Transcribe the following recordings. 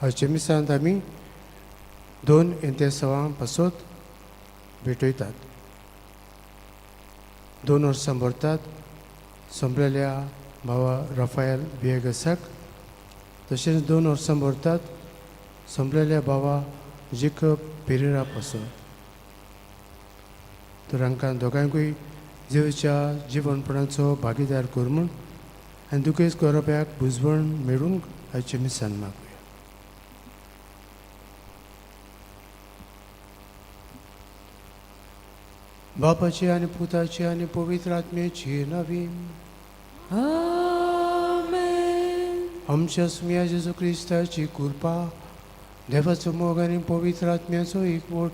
आयच्या मिसांत आमी दोन इंतेसांवां पासत भेटयतात. 2 वर्सां भरतात संपलेल्या भावा राफायल विएगसाक, तशेंच 2 वर्सां भरतात संपलेल्या भावा जेकब पेरेरा पासून. तर हांकां दोगांकूय जेजूच्या जिवनपणाचो भागीदार कर म्हूण आनी दुखेस्त गोरोब्याक बुजवण मेळूंक आयचे मिसान मागूया. बापाची आनी पुताची आनी पवित्र आत्म्याची नवीन आमेन. आमच्या सुम्या जेजू क्रिस्ताची कृपा, देवाचो मोग आनी पवित्र आत्म्याचो एकवट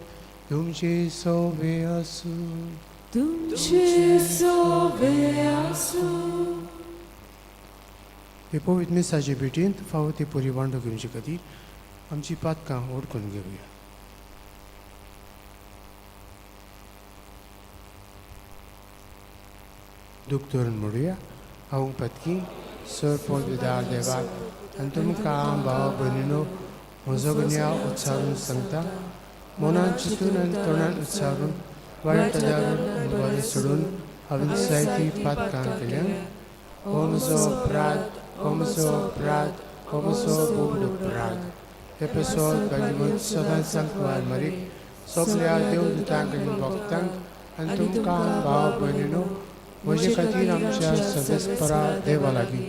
तुमचे सवे आसूं. तुमचे सोवे आसूं. हे पवित्र मिसाचे भेटींत फावो ती पुरी वांटो घेवचे खातीर आमची पातकां ओडकून घेवया. दूख धरून म्हणुया, हांव पतकी सर पवित्र देवाक आनी तुमकां भाव भयणीनो म्हजो गुन्यांव उच्चारून सांगता. मनान चिंतून आनी तोंडान उच्चारून वायट दारून आनी बरें सोडून हांवें जायतीं पातकां केल्या. हो म्हजो अपराध, हो म्हजो अपराध, हो म्हजो भोव अपराध. हे पासत भागीवंत सदांच सांकवार मरीक सगल्या देवदूतांक आनी भक्तांक आनी तुमकां भाव भयणीनो म्हजे खातीर आमच्या सदस्परा देवा लागीं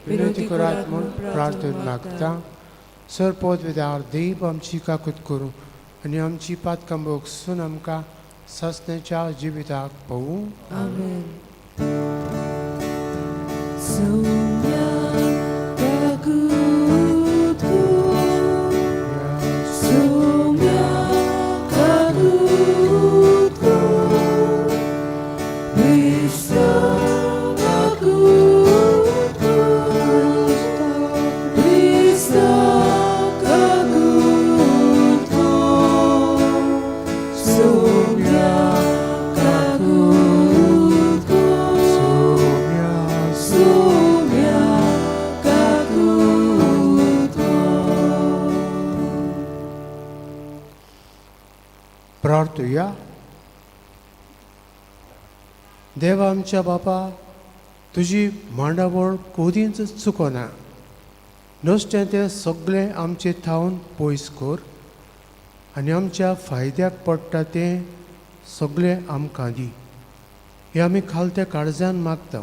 विनंती करात म्हूण प्रार्थना मागता. सर पदवेदार देव आमची काकूत करूं आनी आमची पातकां भोगसून आमकां सासण्याच्या जिविताक पळोवं. आमेन. सोम्या काकूत कर, सोम्या काकूत कर, क्रिस्ता काकूत कर, क्रिस्ता काकूत कर, सोम्या काकूत कर, सोम्या सोम्या काकूत कर. प्रार्थुया. देवा आमच्या बापा, तुजी मांडावळ कोदींच चुकना. नश्टें तें सगळें आमचे थावन पयस कर आनी आमच्या फायद्याक पडटा तें सगळें आमकां दी. हें आमी खालत्या काळजान मागता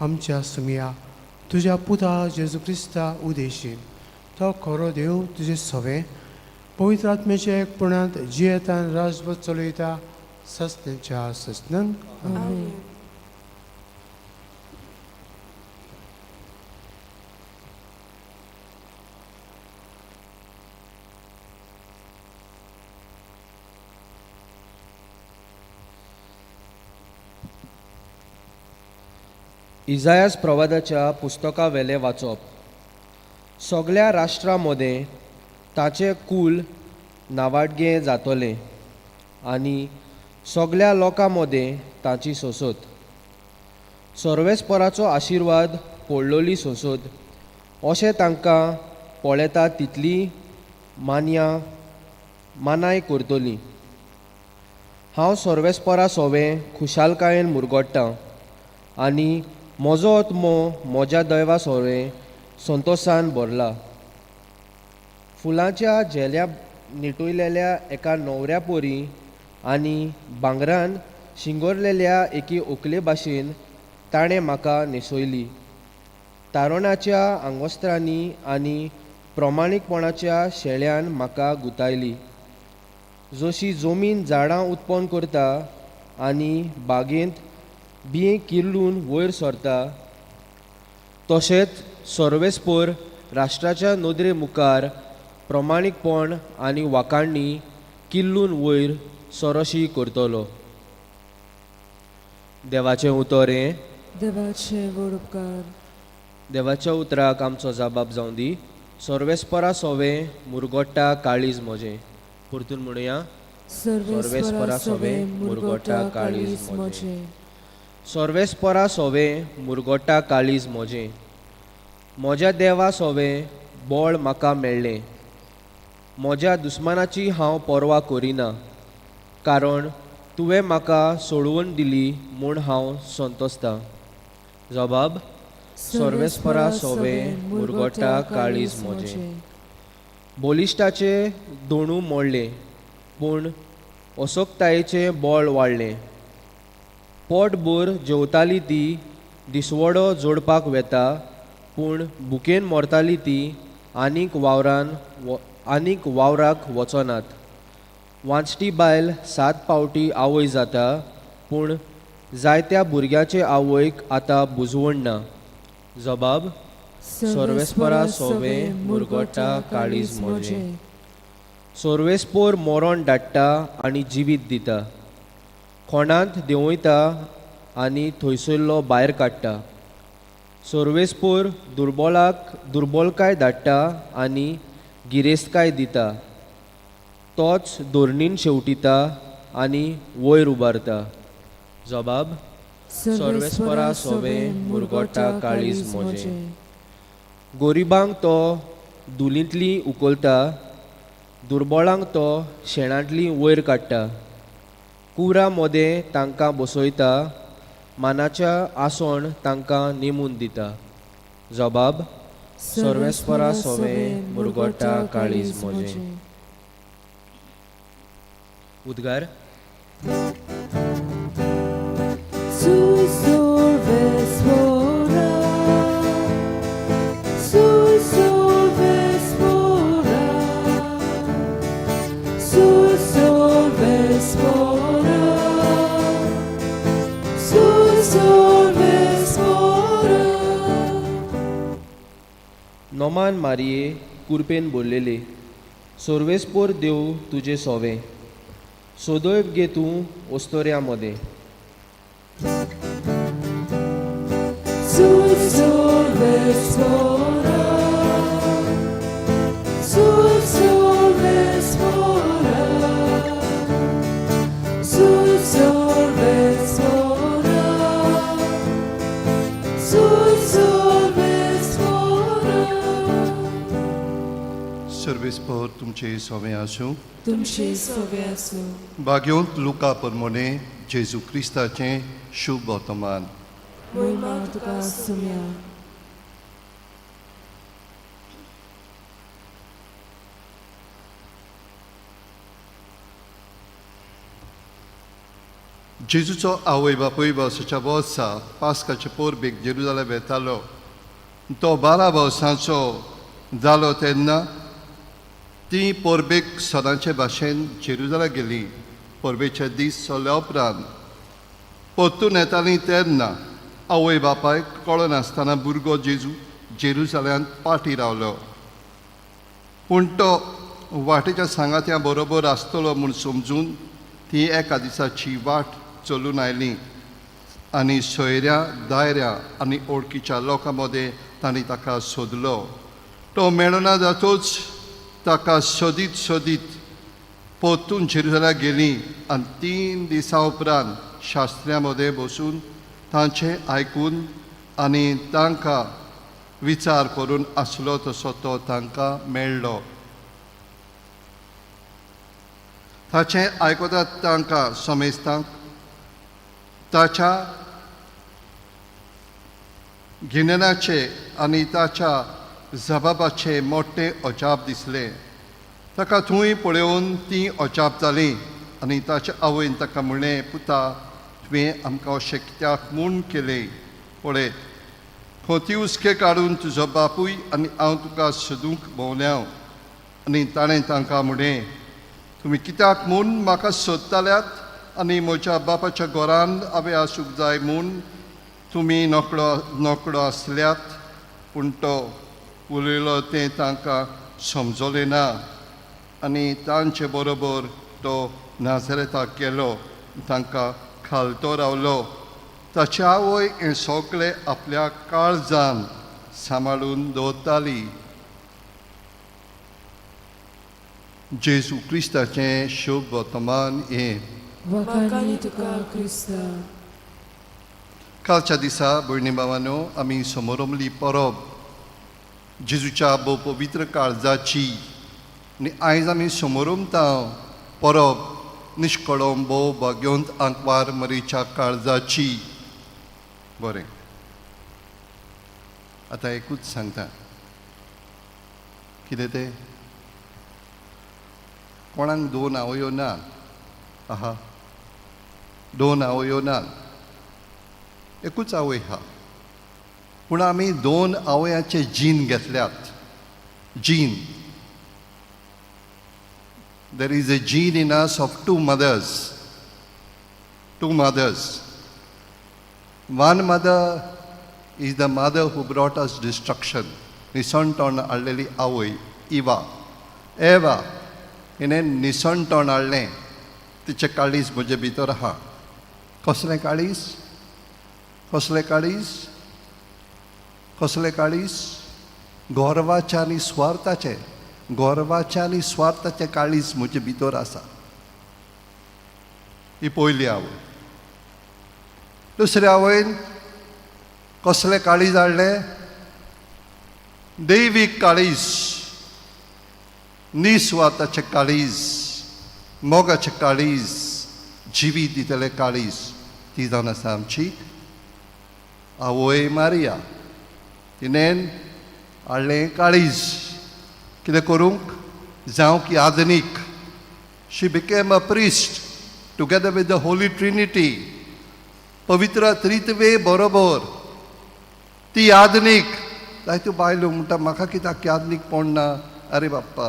आमच्या सुमया तुज्या पुता जेजू क्रिस्ता उदेशीन. तो खरो देव तुजें सवें पवित्र आत्म्याच्या एकपणांत जियेतान राजवत चलयता सस्नेच्या सस्नांक. आमेन. इजायास प्रवादाच्या पुस्तका वेलें वाचप. सगल्या राष्ट्रां मदें ताचें कूल नावाडगें जातलें आनी सगल्या लोकां मदें ताची सोंसत. सर्वेस्पराचो आशिर्वाद पडलोली सोंसत अशें तांकां पळयता तितली मान्या मानाय करतली. हांव सर्वेस्परा सोवें खुशालकायेन मुरगोट्टां आनी म्हजो आत्मो म्हज्या दैवा सोवें संतोसान भरला. फुलांच्या झेल्या निटयलेल्या एका न्हवऱ्या परी आनी भांगरान शिंगोरलेल्या एके ओकले भाशेन ताणें म्हाका न्हेसयली. तारणाच्या आंगवस्त्रांनी आनी प्रमाणीकपणाच्या शेळ्यान म्हाका गुतायली. जशी जमीन झाडां उत्पन्न करता आनी बागेंत बियें किर्लून वयर सरता, तशेंच सर्वेस्पर राष्ट्राच्या नदरे मुखार प्रमाणीकपण आनी वाखाणणी किल्लून वयर सरशी करतलो. देवाचें उतर हें. देवाचे व्हड उपकार. देवाच्या उतराक आमचो जबाब जावं दी. सर्वेस्परा सोवें मुरगोट्टा काळीज म्हजें. परतून म्हणुया. सर्वेस्परा सोवें मुरगोटा काळीज म्हजें. सर्वेस्परा सोवें मुरगोट्टा काळीज म्हजें. म्हज्या देवा सोवें बळ म्हाका मेळ्ळें. म्हज्या दुस्मानाची हांव पर्वा करिना, कारण तुवें म्हाका सोडवून दिली म्हूण हांव संतोसतां. जबाब सर्वेस्परा सोवे मुरगोटा काळीज म्हजें. बलिश्टाचें दोणू मोडलें, पूण असोकतायेचें बळ वाडलें. पोटभर जेवताली ती दिसवडो जोडपाक वेता, पूण भुकेन मरताली ती आनीक वावरान आनीक वावराक वचनात. वांचटी बायल 7 फावटी आवय जाता, पूण जायत्या भुरग्याचे आवयक आतां बुजवण ना. जबाब सर्वेस्परा सोवे मुरगोटा काळीज म्हजें. सर्वेस्पोर मरण धाडटा आनी जिवीत दिता, खोणांत देंवयता आनी थंयसरलो भायर काडटा. सर्वेस्पोर दुर्बोलाक दुर्बोलकाय धाडटा आनी गिरेस्तकाय दिता, तोच धोरणीन शेवटिता आनी वयर उबारता. जबाब सर्वेस्परा सोवे मुरगोटा काळीज म्हजें. गोरिबांक तो धुलींतली उखलता, दुर्बळांक तो शेणांतली वयर काडटा. कुवरा मोदें तांकां बसयता, मानाच्या आसण तांकां नेमून दिता. जबाब सर्वेस्परा सोवे मुरगोटा काळीज म्हजें. उद्गार. नोमान मारिये कुरपेन बोल्लेले, सर्वेस्पोर देव तुजे सोवे, सोदोयब गे तूं ओस्तोऱ्या मदें. सर्वेस्पोर तुमचे सोवे आसूं. तुमचे सोवे आसूं. भाग्योंत लुका परमोने जेजू क्रिस्ताचें शुभ वर्तमान. मोहिमा तुका सुम्या. जेजूचो आवय बापूय वर्साच्या वर्सा पास्काचे पोरबेक जेरुजालेम वेतालो. तो 12 वर्सांचो जालो तेन्ना ती पोरबेक सदांचे भाशेन जेरुजालेम गेली. परबेचे दीस सोल्ल्या उपरांत परतून येतालीं तेन्ना आवय बापायक कळनासतना भुरगो जेजू जेरुजाल्यांत पाटी रावलो. पूण तो वाटेच्या सांगात्या बरोबर आसतलो म्हूण समजून ती एका दिसाची वाट चलून आयली आनी सोयऱ्या दायऱ्या आनी ओळखीच्या लोकां मदें तांणी ताका सोदलो. तो मेळना जातूच ताका सोदीत सोदीत परतून जेरुजालेमाक गेली आनी 3 दिसां उपरांत शास्त्र्यां मदें बसून तांचें आयकून आनी तांकां विचार करून आसलो तसो तो तांकां मेळ्ळो. ताचें आयकतात तांकां समेस्तांक ताच्या गिन्यानाचे आनी ताच्या जबाबाचे मोठे अजाप दिसले. ताका थंय पळोवन ती अजाप जाली आनी ताच्या आवयन ताका म्हणलें, पुता, तुवें आमकां अशें कित्याक म्हूण केलें? पळय, खोती हुस्के काडून तुजो बापूय आनी हांव तुका सोदूंक भोंवल्या. आनी ताणें तांकां म्हणलें, तुमी कित्याक म्हूण म्हाका सोदताल्यात आनी म्हज्या बापाच्या घरान हांवें आसूंक जाय म्हूण तुमी नकळो नकळो आसल्यात? पूण तो उलयलो तें तांकां समजलें ना आनी तांचे बरोबर तो नाजरेताक गेलो, तांकां खालतो रावलो. ताची आवय हें सगळें आपल्या काळजान सांबाळून दवरताली. जेजू क्रिस्ताचें शुभ वर्तमान हें. वाखाणी तुका क्रिस्ता. कालच्या दिसा भयणी भावानो आमी समोरमली परब जेजूच्या भोव पवित्र काळजाची आनी आयज आमी समोरमता परब निश्कळम भोव भाग्योंत आंकवार मरीच्या काळजाची. बरें, आतां एकूच सांगता, कितें तें, कोणाक दोन आवयो ना. आहा, दोन आवयो ना, एकूच आवय आहा. पूण आमी दोन आवयांचे जीन घेतल्यात. जीन, there is a gene in us of two mothers, two mothers. One mother is the mother who brought us destruction. निसणटण हाडलेली आवय इवा, एवा, हिणें निसणटण हाडलें. तिचें काळीज म्हजे भितर आहा. कसलें काळीज? कसलें काळीज? कसलें काळीज? गर्वाचें आनी सुवार्थाचें. गर्वाचें आनी सुवार्थाचें काळीज म्हजे भितर आसा. ही पयली आवय. दुसऱ्या आवयन कसलें काळीज हाडलें? दैवीक काळीज, निस्वार्थाचें काळीज, मोगाचें काळीज, जिवीत दितलें काळीज. ती जावन आसा आमची आवय मारिया. तिणें हाडलें काळीज कितें करूंक? जावंक यादनीक. She became a priest together with the Holy Trinity. पवित्र त्रित्वे बरोबर ती यादनीक. जायत्यो बायलो म्हणटा, म्हाका कित्याक यादनीकपण ना? अरे बाप्पा,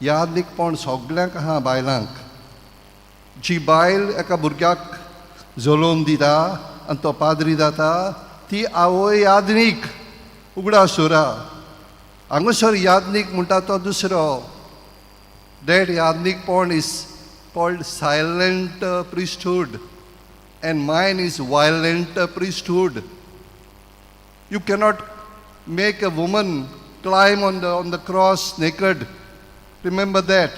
यादनीकपण सगल्यांक आहा. बायलांक, जी बायल एका भुरग्याक जलोवन दिता आनी तो पाद्री जाता, ती आवय यादनीक. उगडास दवरा, हांगासर यादनीक म्हणटा तो दुसरो. That यादनीकपण is called silent priesthood and mine is violent priesthood. You cannot make a woman climb on the cross naked. Remember that.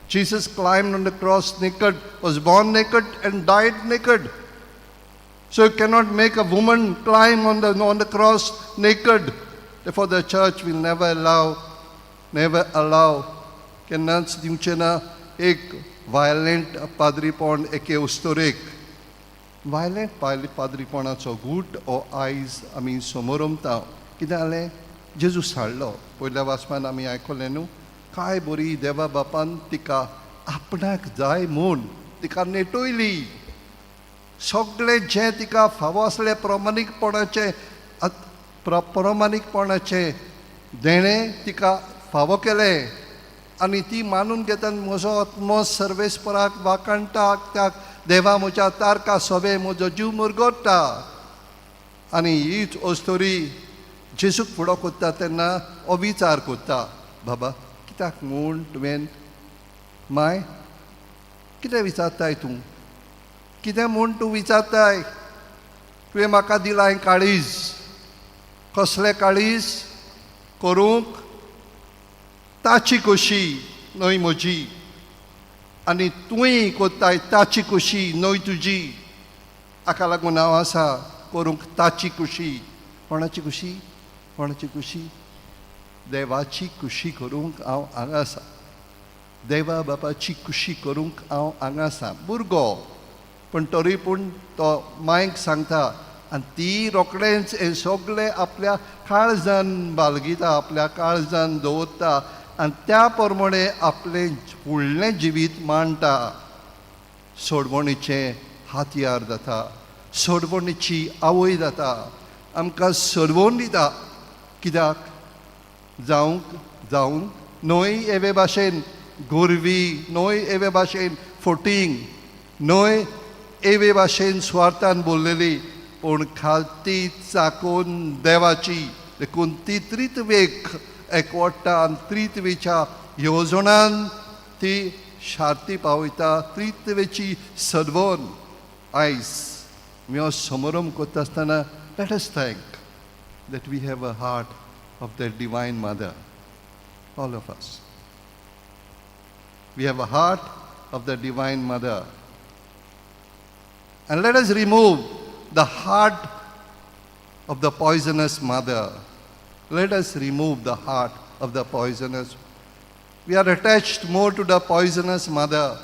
Jesus climbed on the cross naked, was born naked and died naked. So you cannot make a woman climb on the cross naked. Therefore, the church will never allow, never allow, केन्नाच दिवचें ना एक violent पाद्रीपण एके उस्तोरेक. Violent पाद्रीपणाचो गूट हो आयज आमी समोरमता. कितें जालें? जेजूस हाडलो. पयल्या वाचपान आमी आयकलें न्हू, काय बरी देवा बापान तिका आपणाक जाय म्हूण तिका नेटयली. सगळें जें तिका फावो आसलें प्रमाणीकपणाचें, प्रमाणीकपणाचें देणें तिका फावो केलें आनी ती मानून घेता, म्हजो आत्मो सर्वेस्पराक वाखाणटा, त्या देवा म्हज्या तारका सोबे म्हजो जीव मुरगोट्टा. आनी हीच अस्तोरी जेजूक फुडो कोत्ता तेन्ना हो विचार कोत्ता, बाबा कित्याक म्हूण तुवें माय कितें विचारताय तूं? कितें म्हूण तूं विचारताय? तुवें म्हाका दिलां काळीज. कसलें काळीज? करूंक ताची खोशी, न्हय म्हजी. आनी तुंय कोत्ताय ताची खोशी, न्हय तुजी. हाका लागून हांव आसा करूंक ताची खुशी. कोणाची खुशी? कोणाची खुशी? देवाची खुशी करूंक हांव हांगा आसा. देवा बापाची खुशी करूंक हांव हांगा आसा. भुरगो पूण तरी पूण तो मायक सांगता आनी ती रोखडेंच हें सगळें आपल्या काळजान बाळगिता, आपल्या काळजान दवरता आनी त्या प्रमाणे आपलें फुडलें जिवीत मांडटा. सोडवणीचें हातयार जाता, सोडवणीची आवय जाता, आमकां सोडवण दिता. कित्याक जावंक जावन न्हय एवे भाशेन गोरवी, न्हय एवे भाशेन फोटींग, न्हय एवे भाशेन सुवार्थान बोल्लेली, पूण खालती चाकून देवाची. देखून ती त्रित्वेक एकवटा आनी त्रित्वेच्या येवजणान ती शार्ती पावयता, त्रित्वेची सदवण. आयज आमी हो समारंभ करता आसतना, let us thank that we have a heart of the Divine Mother, all of us. We have a heart of the Divine Mother. And let us remove the heart of the poisonous mother. Let us remove the heart of the poisonous We are attached more to the poisonous mother.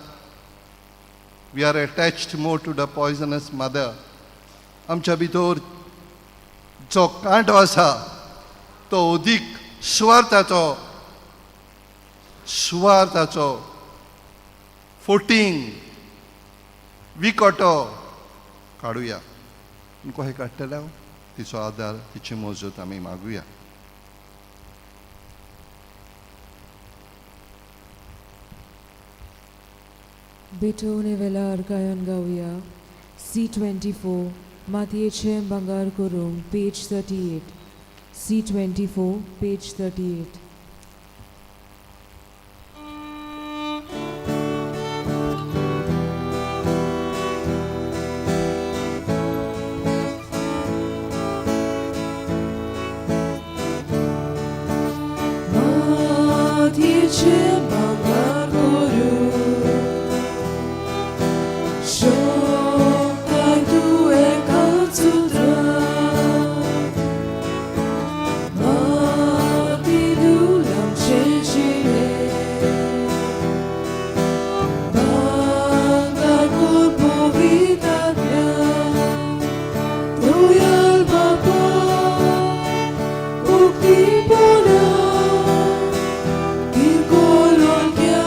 We are attached more to the poisonous mother. आमच्या भितर जो कांटो आसा तो अदीक सुवार्थाचो, सुवार्थाचो, फोटींग, विकटो काडुया. कशें काडटले? तिचो आदार, तिची मजत आमी मागुया. बेटोने वेलार गायन गावया. C 24, मातयेचें भांगर करूंक, पेज 38. C 24, page 38. मातयेचें भांगर करूंक शकताय तूं एकाच उतरान, माती धूल आमचें जिणें, भांगर कर पवित्र आत्म्यान. दयाळ बापा, उक्तीपणान किरकोळ हलक्या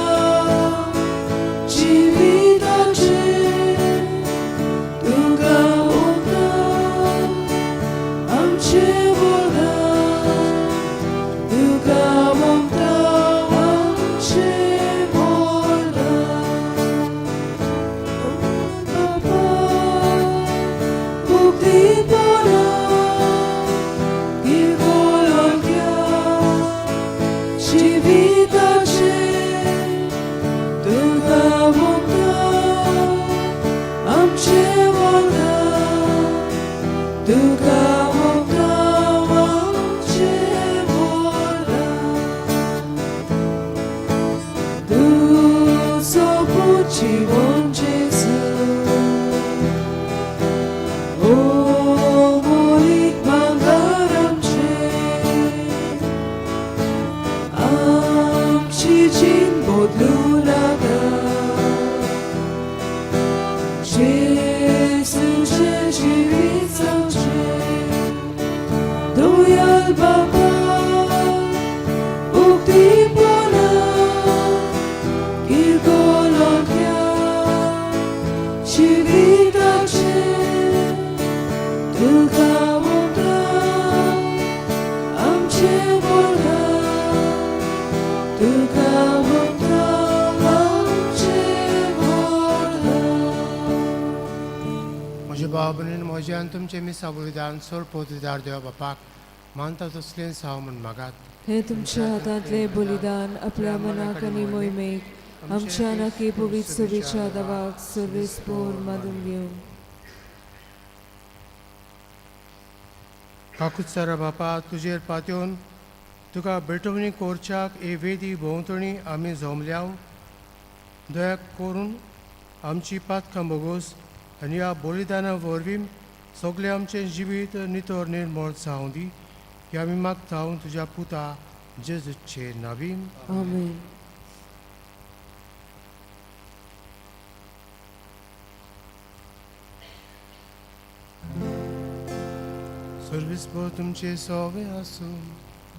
जिविताचें तुका ओंपता आमचें वरदान, तुका ओंपता आमचें वरदान. बापा, उक्तीपणान किरकोळ हलक्या जिविताचें तुका ओंपता आमचें वरदान, तुका ओंपता आमचें वरदान. तुजो पूत जिवन जेजू, ओ मोलीक भांगर आमचें, आमची जीण बदलूं नाका, जेजूचें जिवीत जावचें. दयाळ बापा, उक्तीपणान किरकोळ हलक्या जिविताचें तुका ओंपता आमचें वरदान, तुका ओंपता आमचें वरदान. म्हज्या भाव भयणीन, म्हजें आनी तुमचें मिसा बलिदान सोड पोतदार देवा बापाक मानता तसलें जावं म्हूण मागात. हें तुमच्या हातांतलें बलिदान आपल्या मनाक आनी मोहिमेक, आमच्या नाकी पवित्र सभेच्या दवाक सर्वेस्पोर मानून घेवं. काकुत्सरा बापा, तुजेर पातयेवन तुका भेटवणी कोरच्याक हे वेदी भोंवतणी आमी जमल्याव. दया करून आमची पातकां भोगोस आनी ह्या बलिदाना वरवीं सगळें आमचें जिवीत नितळ निर्मळ जावं दी. हे आमी मागता तुज्या पुता जेजूचे नावीन. आमेन. सर्वेस्पोर तुमचे सोवे आसूं.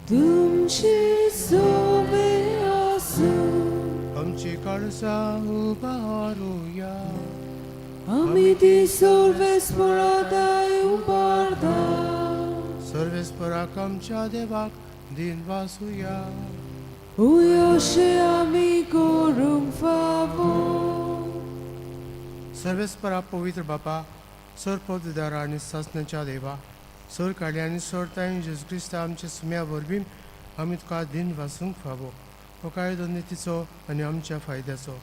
तुमचे सोबे आसूं. आमची काळजां उबारुया. आमी ती सर्वेस्पोराताय उबारता. सर्वेस्पराक आमच्या देवाक दिन वासुया. अशें आमी करूंक फावो. सर्वेस्परा पवित्र बापा, सर पवित्र आनी सासणाच्या देवा, सर काडले आनी सर ताई जेजू क्रिस्ता आमच्या सुम्या वरवीं आमी तुका दिन वासूंक फावो. हो कायदो नितीचो आनी आमच्या फायद्याचो.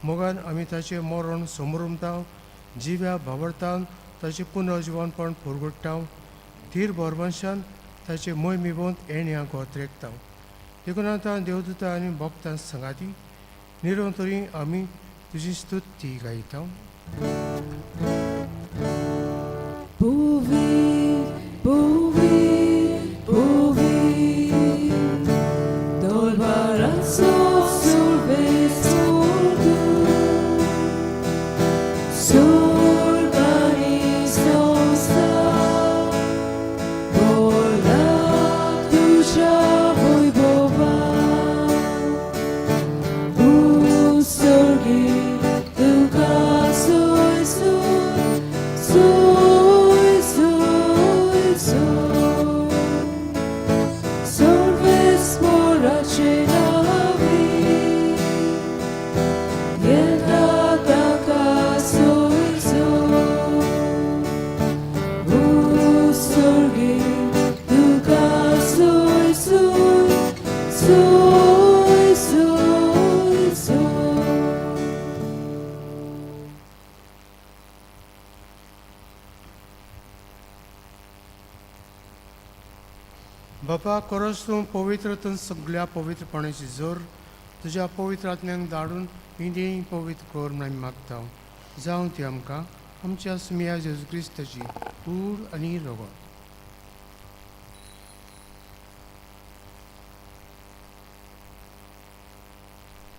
मोगान आमी ताचें मरण समरुमता, जिव्या भावडतान ताचें पुनर्जिवनपण पुरगुट्टा, थीर बोरवंशान ताचे मोय मिवोंत एण्या गोत्रेकता. देखून आतां देवदूता आनी भक्तां संगाती निरंतरी आमी तुजी स्तुती गायता. पवित्र, पवित्र, पवित्र, दरबाराचो. बापा कोरस तूं पवित्र तूं सगळ्या पवित्रपणाची जोर तुज्या पवित्र आत्म्यांक धाडून ही देणी पवित्र कर म्हूण आमी मागता. जावं ती आमकां आमच्या सुमया जेजू क्रिस्ताची कूड आनी रगत.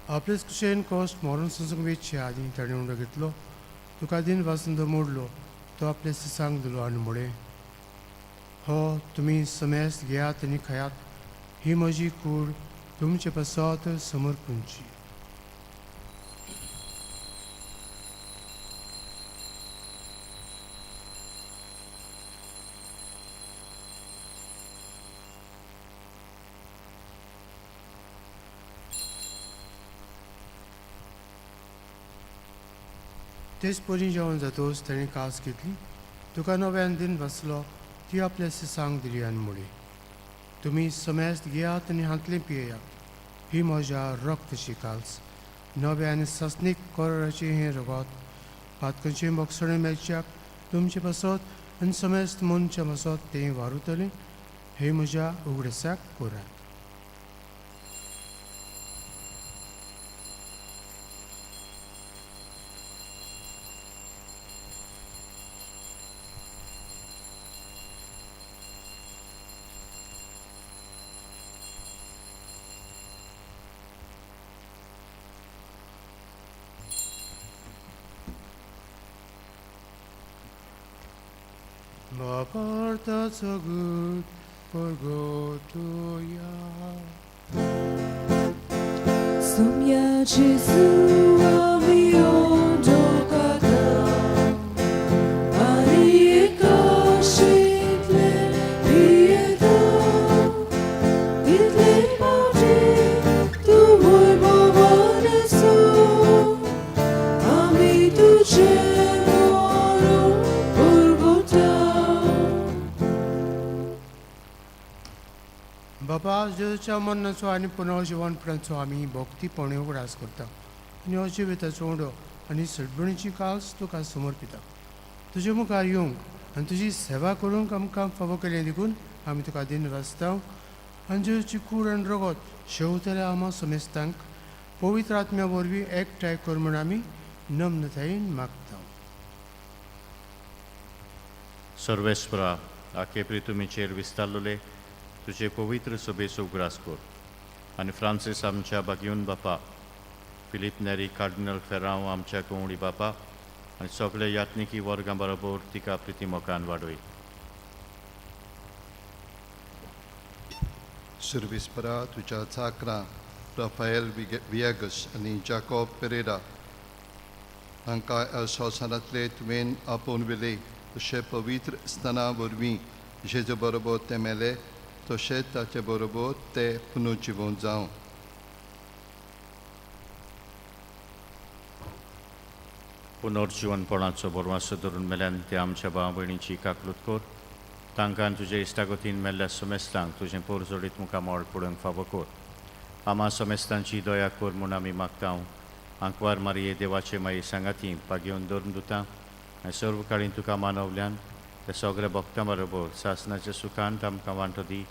आपलेच कुशेन कोस्ट मरण संसूंक वेचचे आदीं ताणें उंडो घेतलो, तुका दिन वासून तो मोडलो, तो आपले सिसांक दिलो आनी म्हळें, हो तुमी समेस्त घेयात आनी खायात, ही म्हजी कूड तुमचे पासत समर्पूंची. तेच परी जेवण जातोच ताणें कास घेतली, तुका नव्यान दिन बसलो, ती आपल्या सिसांक दिली आनी म्हळी, तुमी समेस्त घेयात आनी हांतलें पियेयात, ही म्हज्या रक्तची काल्स, नव्या आनी ससनीक कोराचें हें रगत पातकांचें बोगसणें मेळच्याक तुमचे पासत आनी समेस्त मनच्या पासत तें वारुतलें, हें म्हज्या उगडसाक करात. Maparta so good for go to ya. Sumya Jesu amiondoka Arieka shitle pieta Itle pati tu voi bavaneso Ami tu moro purgota. बाबा जेजूच्या मरणाचो आनी पुनर्जिवनपणाचो आमी भक्तीपणे उगडास करता आनी हो जिविताचो उंडो आनी सडबणीची काल्स तुका समर्पिता. तुजे मुखार येवंक आनी तुजी सेवा करूंक आमकां फावो केलें देखून आमी तुका दिन वाचता आनी जेजूची कूड आनी रगत शेवतल्या आमा समेस्तांक पवित्र आत्म्या वरवीं एकठांय कर म्हूण आमी नम्रतायेन मागता. सर्वेस्परा आखे प्रितुमीचेर विस्तारलोले तुजे पवित्र सभेचो उगडास कर आनी फ्रांसीस आमच्या बागयून बापा, फिलीप नेरी कार्डिनल फेरांव आमच्या कोंगडी बापा आनी सगळे यात्निकी वर्गां बरोबर तिका प्रिती मोकान वाडय. सुर्विस्परा तुज्या चाकरां राफायल विएगस आनी जाकोब पेरेरा हांकां ह्या संवसारांतले तुवें आपोवन व्हेले तशें पवित्र स्थाना वरवीं जेजू बरोबर ते मेले तशेंच ताचे बरोबर ते पुनर्जिवन जावं. पुनर्जिवनपणाचो बरवासो धरून मेल्यान ते आमच्या भाव भयणीची काकलूत कर, तांकां तुजे इश्टागतीन मेल्ल्या समेस्तांक तुजें पोरजोडीत मुखामळ पळोवंक फावो कर. आमा समेस्तांची दया कर म्हूण आमी मागता. आंकवार मारये देवाचे माई सांगाती पागेवन धरून दिता आनी सर्व काळीन तुका मानवल्यान ते सगळ्या भक्तां बरोबर सासनाच्या सुखांत आमकां वांटो दी.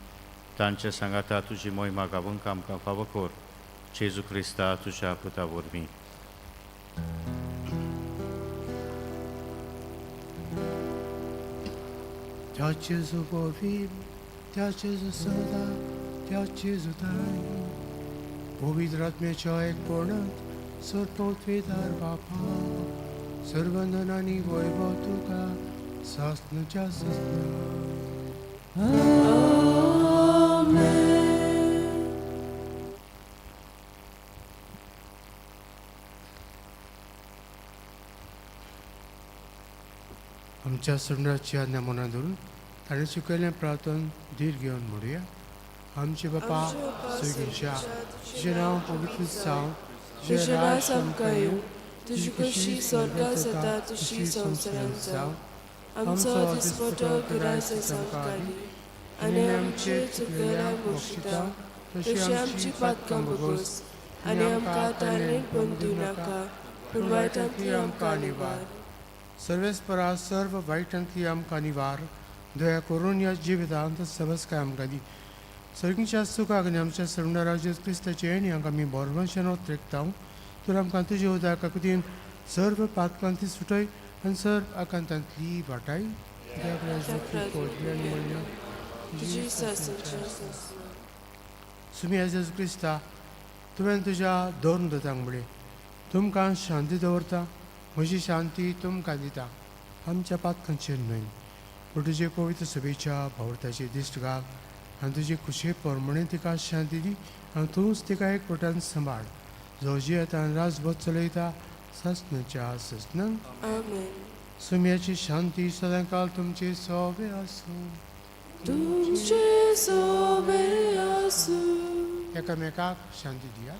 तांच्या सांगाता तुजी मोहिमा गावूंक आमकां फावो कर. जेजू क्रिस्ता तुज्या पुता वरवीं. त्या जेजू वरवीं, त्या जेजू सदा, त्या जेजू ताई, पवित्र आत्म्याच्या एकपणांत सर्वोत्वेदार बापा, सर्वंदनानी वैभव तुका सासनाच्या सासना. Amen. आमच्या सुंदराची आज्ञा मनात धरून ताणें शिकयल्लें प्रार्थन धीर घेवन म्हणुया. आमचे बापा स्वर्गीच्या, तुजें नांव पवित्र जावं, तुजें राज आमकां येवं, तुजी खोशी स्वर्गात जाता तशी संवसारांत जावं. आमचो दिसपटो गिरायस आमकां दी आनी आमचे चुकलेल्यांक बक्षिता तशी आमची पातकां भोगोस आनी आमकां ताणें पण दिवं नाका पूण वायटांतली आमकां निवार. सर्वेस्परा सर्व वायटांतली आमकां निवार. दया करून ह्या जिवितांत सबसकाय आमकां दी. सर्गीच्या सुखाक आनी आमच्या सर्वणारा जेजू क्रिस्ताचे येणे हांकां आमी बरवंशान ओत्रेकता तर आमकां तुजे उदार काकुतीन सर्व पातकांती सुटय आनी सर्व आकांतांतली वाटाय. कित्याक राज कोटली आनी म्हणया तुजी सासणच्या सासणा. सुमिया जेजू क्रिस्ता, तुवें तुज्या दोन दोतांक म्हळें, तुमकां शांती दवरता, म्हजी शांती तुमकां दिता. आमच्या पातकांचेर न्हय पूण तुजे पवित्र सभेच्या भावर्थाची दिश्ट घाल आनी तुजे खुशे प्रमाणे तिका शांती दी आनी तूंच तिका एक पोटान सांबाळ, जो जियेता आनी राजभर चलयता सासणाच्या ससनान. आमेन. सुम्याची शांती सदांकाल तुमचे सोबे आसूं. तुमचे सोबे आसूं. एकामेकाक शांती दिया.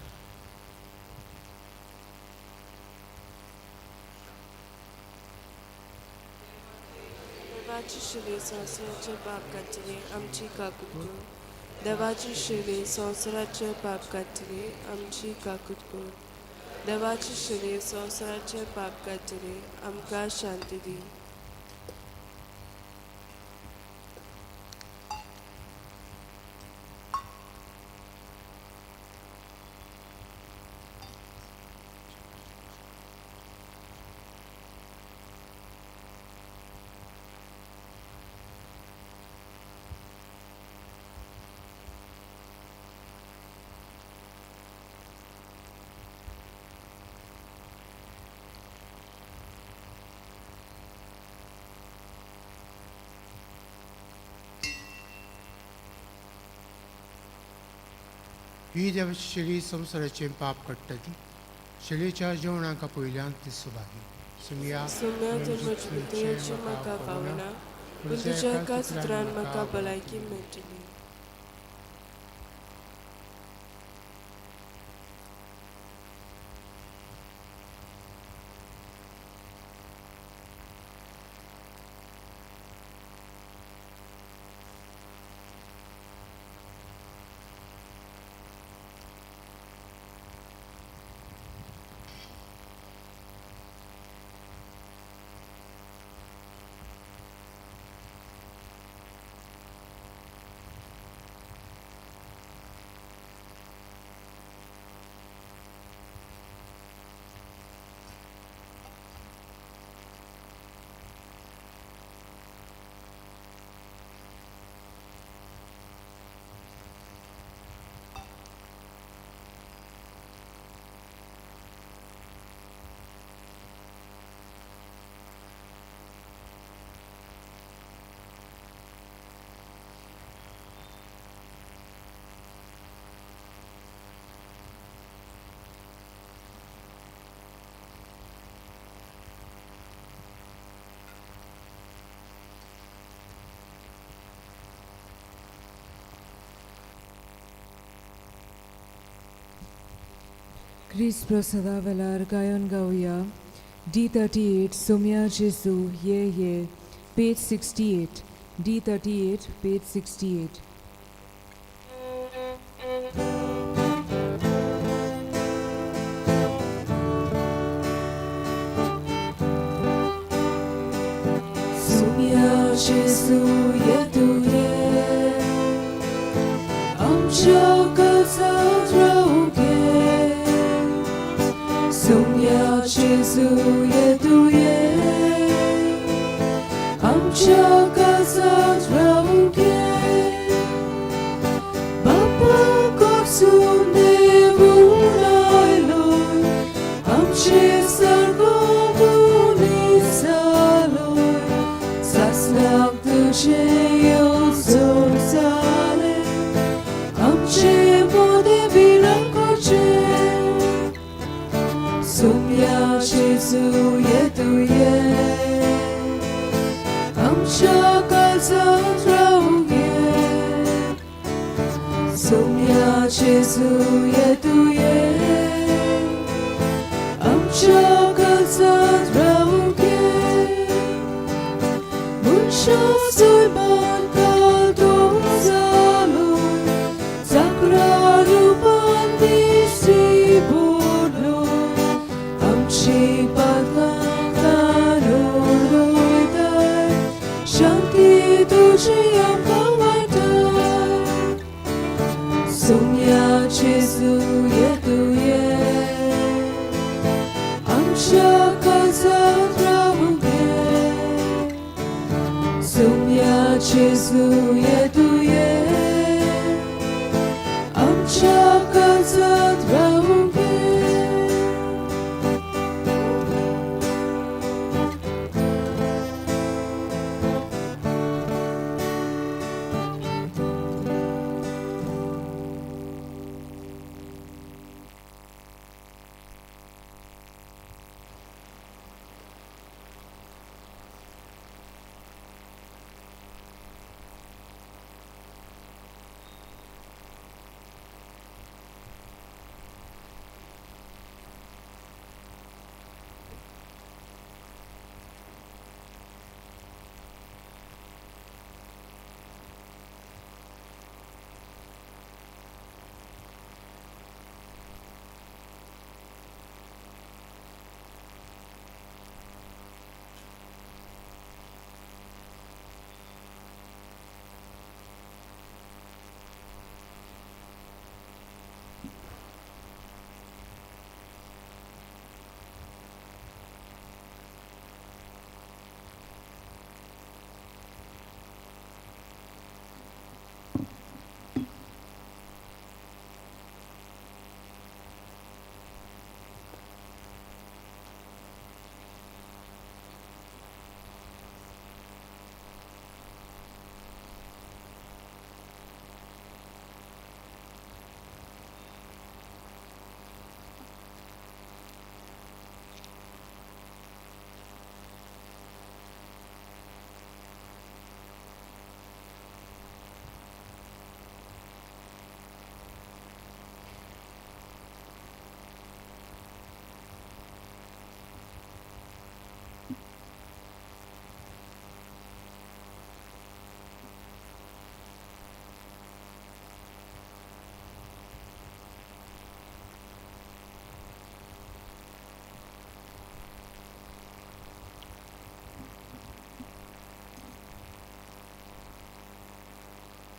देवाची शिली संवसाराचे पाप काडटली आमची काकूत कर. देवाची शिली संवसाराचे पाप काडटली आमची काकूत कर. देवाची शिली संवसाराचे पाप काडटली आमकां शांती दी. ही देवाची शेळी संवसाराचें पाप काडटा ती शेळीच्या जेवणाक पयल्यान ती सुभागी. सुमया, सुम्या, तर म्हज्या भितरची म्हाका पावना, पूण तुज्या एका सुत्रान म्हाका भलायकी मेळटली. क्रिस्त प्रसादा वेळार गायन गावया D38 Sumya Jesu Ye Ye, page 68. D38, page 68. Sumya Jesu ye tu ye, आमच्या काळजांत रावूंक ये. Sumya Jesu ye tu ye, आमच्या काळजांत रावूंक ये. बापा कोर्सून देवून आयलोय, आमचे सारको मनीस जालोय. सासणाक तुजें येवजण जालें, आमचे मोदें भिरांत करचें. Sumya Jesu ye tu ye, आमच्या काळजांत रावूंक ये. Sumya Jesu ye tu ye, आमच्या काळजांत रावूंक ये. मनशा सैमान कादो जालोय, जागरा रुपान दिश्टी पडलोय. आमची पातकां काडून रोयताय, शांती तुजी आमकां वांटाय. जेजू ये तूं ये, आमच्या काळजांत रावूंक ये.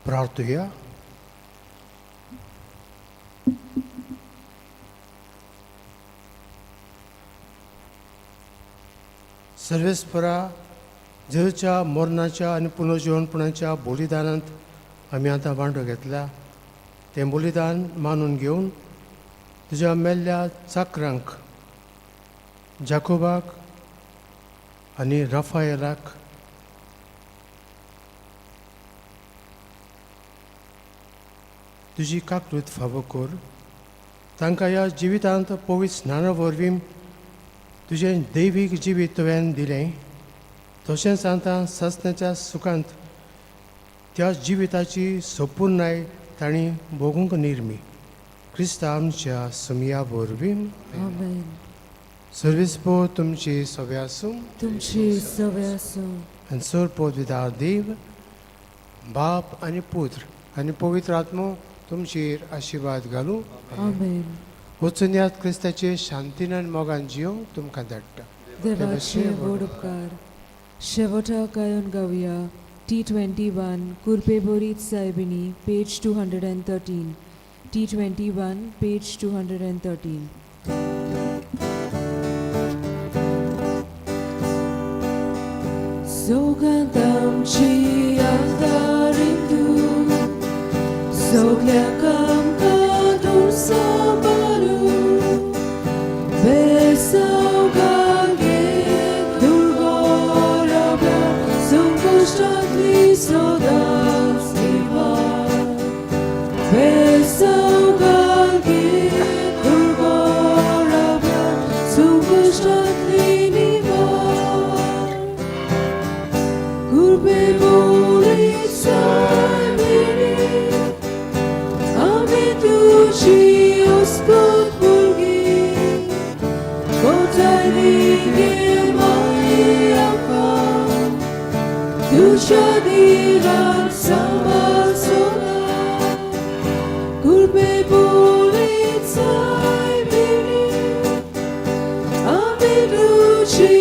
प्रार्थुया. सर्वेस्परा जेजूच्या मरणाच्या आनी पुनर्जिवनपणाच्या बलिदानांत आमी आतां वांटो घेतला. तें बलिदान मानून घेवन तुज्या मेल्ल्या चाकरांक, जाकोबाक आनी राफायलाक तुजी काकूत फावो कर. तांकां ह्या जिवितांत पवित्र स्नाना वरवीं तुजें दैवीक जिवीत तुवें दिलें, तशेंच आतां सासणाच्या सुखांत त्या जिविताची संपुर्णाय तांणी भोगूंक निर्मी. क्रिस्ता आमच्या सुमया वरवीं. आमेन. सर्वेस्पर तुमची सगळें आसूं. तुमची सवे आसूं. आनी सर पवित्र देव बाप आनी पुत्र आनी पवित्र आत्मो तुमचेर आशिर्वाद घालूं. आमेन. वचून यात, क्रिस्ताचे शांतीन आनी मोगान जियो तुमकां धाडटा. देवाचे व्हड उपकार. शेवटाक गायन गावया T21 कुर्पेबोरीत सायबिणी, page 213. T21, page 213. सौगात आमची आदारीन तूं, सगल्याक आमकां तूं सांबाळू. बेसांव घाल दुर्गो रावल्या, संकश्टांतली सदांच निवार. बेसांव घाल दुर्गो रावल्या, संकश्टांतली निवार. कुर्बे बोली सायबिणी, आमी तुजी अस्कत भुरगीं. कोठाय गे माई आमकां, तुज्या दिरान सांबाळ सदां. कुर्बे बोली सायबिणी, आमी तुजी